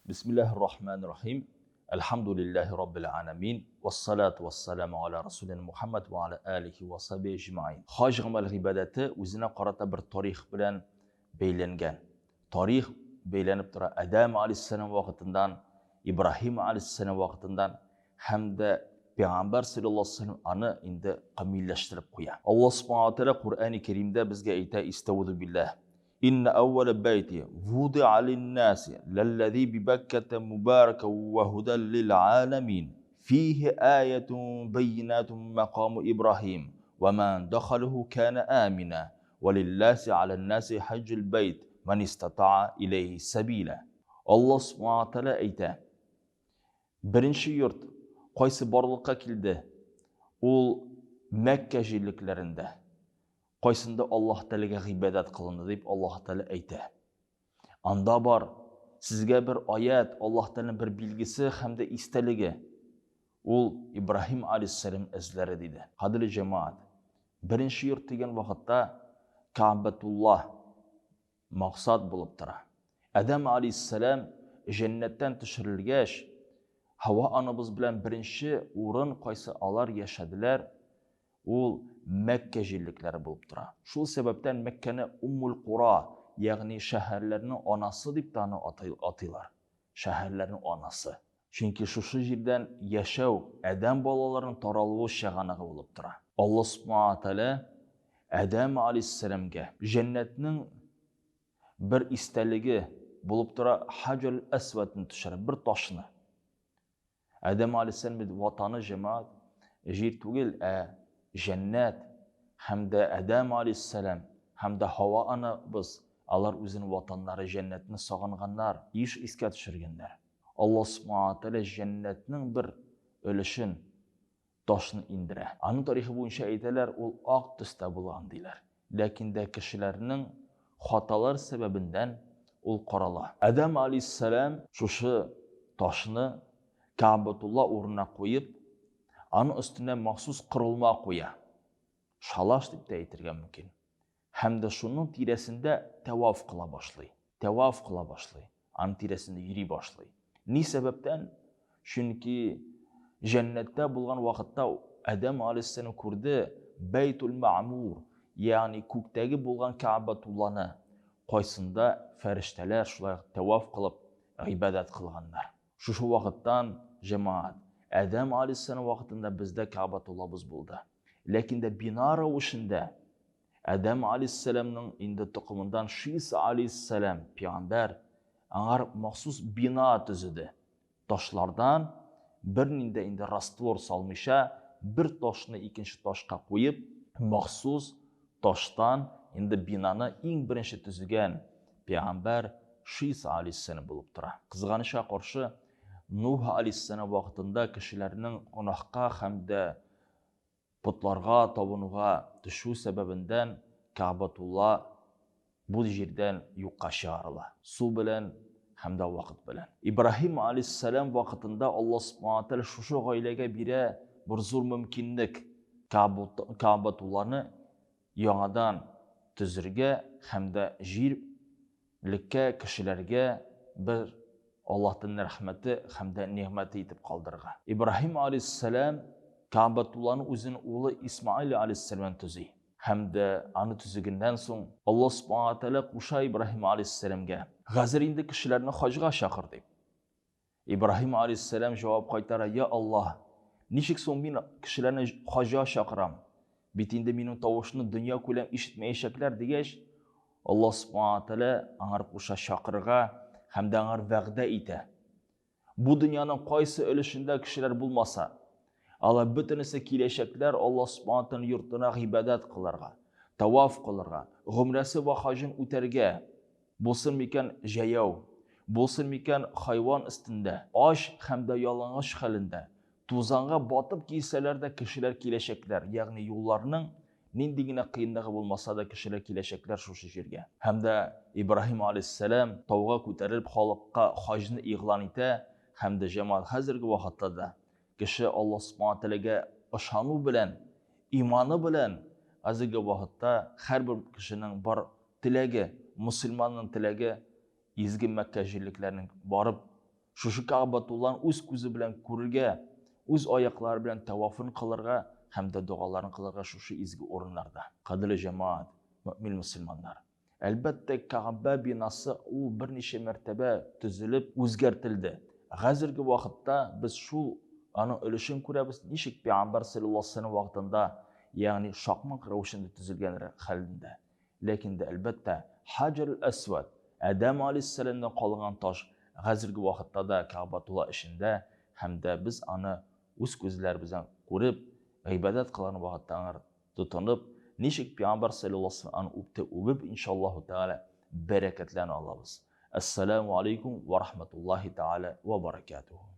Бисмиллаһир рахманир рахим. Әлхәмдүлилләһи раббил аламин. Вассалату вассаламу аля расулина Мухаммад ва аля алихи ва сахбихи әҗмаин. Хаҗ гамәл гыйбадәте үзенә карата бер тарих белән бәйләнгән. Тарих бәйләнеп тора Адәм алейһиссәлам вакытыннан, Ибраһим алейһиссәлам вакытыннан һәм дә Пәйгамбәр саллаллаһу алейһи вәсәлләм аны инде камилләштереп куя. Аллаһ субхана ва тәгалә Коръәни Кәримдә безгә әйтә, Истәүзу билләһ. Инна әүвәлә бәйти вудиа линнаси ләлләзи бибәккәтә мубарака ва һудәл лил аләмин фихи аятун бәйинатун мәкаму Ибраһим ва ман дахалуху кана амина ва лилласи аләннаси хаҗҗул бәйт ман истатаа иләйһи сәбилә. Аллаһ субхана ва тәгалә әйтә, Беренче йорт кайсы барлыкка килде, ул Мәккә җирлекләрендә. Кайсында Аллаһ Тәгаләгә гыйбадәт кылынды, дип Аллаһ Тәгалә әйтә. Анда бар сезгә бер аят, Аллаһ Тәгаләнең бер билгесе һәм дә истәлеге. Ул Ибраһим алейһиссәлам эзләре, диде. Кадерле җәмәгать, беренче йорт дигән вакытта Каабәтуллаһ максат булып тора. Адәм алейһиссәлам җәннәттән төшерелгәч, Һава анабыз белән беренче урын кайсы алар яшәделәр, ул Мәккә җирлекләре булып тора. Шул сәбәптән Мәккәне Уммул Кура, ягъни шәһәрләрнең анасы дип тә аны атыйлар. Шәһәрләрнең анасы. Чөнки шушы җирдән яшәү, адәм балаларының таралуы чыганагы булып тора. Алла Субхана Тәгалә Адәм алейһиссәламгә җәннәтнең бер истәлеге булып тора Хаҗәл Әсвәдне төшерә, бер ташны. Адәм алейһиссәлам бит ватаны җәмәгать җир түгел, ә җәннәт. Һәм дә Адәм алейһиссәлам һәм дә Һава анабыз алар үзенең ватаннары җәннәтне сагынганнар, еш искә төшергәннәр. Аллаһ Субхана Тәгалә җәннәтнең бер өлешен ташны индерә. Аның тарихы буенча әйтәләр, ул ак төстә булган диләр. Ләкин дә кешеләрнең хаталар сәбәбеннән ул карала. Адәм алейһиссәлам шушы ташны Кәгъбәтулла урынына куеп, аның өстенә махсус корылма куя. Шалаш дип тә әйтергә мөмкин. Һәм дә шуның тирәсендә тәваф кыла башлый. Тәваф кыла башлый. Аның тирәсендә йөри башлый. Ни сәбәптән? Чөнки җәннәттә булган вакытта Адәм алейһиссәлам күрде Бәйтул Мәъмур, ягъни күктәге булган Кәгъбәтулланы, кайсында фәрештәләр шулай тәваф кылып гыйбадәт кылганнар. Шушы вакыттан, җәмәгать, Адәм алейһиссәлам вакытында бездә Кәгъбәтуллабыз булды. Ләкин дә бина рәвешендә Адәм алейһиссәламның инде токымындан Шис алейһиссәлам пәйгамбәр аңар махсус бина төзеде. Ташлардан бернинди инде раствор салмыйча, бер ташны икенче ташка куеп, махсус таштан инде бинаны иң беренче төзегән пәйгамбәр Шис алейһиссәлам булып тора. Кызганычка каршы, Нуһ алейһиссәлам вакытында кешеләрнең гөнаһка һәм дә Потларга табынуга төшү сәбәбендән Кәгъбәтулла бу җирдән юкка чыгарыла. Су белән һәм дә вакыт белән. Ибраһим алейһиссәлам вакытында Аллаһ субхана ва тәгалә шушы гаиләгә бирә бер зур мөмкинлек, Кәгъбәтулланы яңадан төзергә һәм дә җир леккә, кешеләргә бер Аллаһтан рәхмәте һәм дә нигъмәте итеп калдырырга. Ибраһим алейһиссәлам Кәгъбәтулланы үзенең улы Исмаил алейһиссәламнән төзи. Һәм дә аны төзегеннән соң Аллаһ субхана ва тәгалә куша Ибраһим алейһиссәламгә, Хәзер инде кешеләрне хаҗга чакыр, дип. Ибраһим алейһиссәлам җавап кайтара, Я Аллаһ, ничек соң мин кешеләрне хаҗга чакырам? Бит инде минем тавышны дөнья күләм ишетмәячәкләр, дигәч, Аллаһ субхана тәгалә аңар куша чакырырга һәм дә аңар вәгъдә итә. Бу дөньяның кайсы өлешендә кешеләр булмаса, алар бөтенесе киләчәкләр Аллаһ субхана тәгалә йортына гыйбадәт кылырга, таваф кылырга, гомрәсе вә хаҗын үтәргә. Булсын микән җәяү, булсын микән хайван өстендә, ач һәм дә ялангач хәлендә, тузанга батып килсәләр дә кешеләр киләчәкләр, ягъни юлларның нинди генә кыенлыгы булмаса да кешеләр киләчәкләр шушы җиргә. Һәм дә Ибраһим алейһиссәлам тауга күтәрелеп халыкка хаҗны игълан итә һәм дә җәмәгать хәзерге вакытта да кеше Аллаһ субхана тәгаләгә ышану белән, иманы белән хәзерге вакытта һәрбер кешенең бар Теләге, мөселманның теләге изге Мәккә җирлекләренең барып Шушы Кәгъбәтулланы үз күзе белән күрергә, үз аяклары белән тәвафын кылырга һәм дә догаларын кылырга шушы изге урыннарда. Кадерле җәмәгать, мөэмин мөселманнар! Әлбәттә, Кәгъбә бинасы ул берничә мәртәбә төзелеп, үзгәртелде. Хәзерге вакытта без шул аның өлешен күрәбез, ничек Пәйгамбәр салләллаһу алейһи вәсәлләм вакытында, ягъни шакмак рәвешендә төзелгән хәлендә. Ләкин дә, әлбәттә, Хаҗәрул-Әсвәд, Адәм алейһиссәламнән калган таш хәзерге вакытта да Кәгъбәтулла эчендә һәм дә без аны үз күзләребез белән күреп, гыйбадәт кылган вакытта аңар тотынып, ничек Пәйгамбәр салләллаһу алейһи вәсәлләм аны үпте, үбеп, иншаллаһу тәгалә, бәрәкәтләрне алабыз. Әссәламү алейкум вә рахматуллаһи тәгалә вә баракатуһу.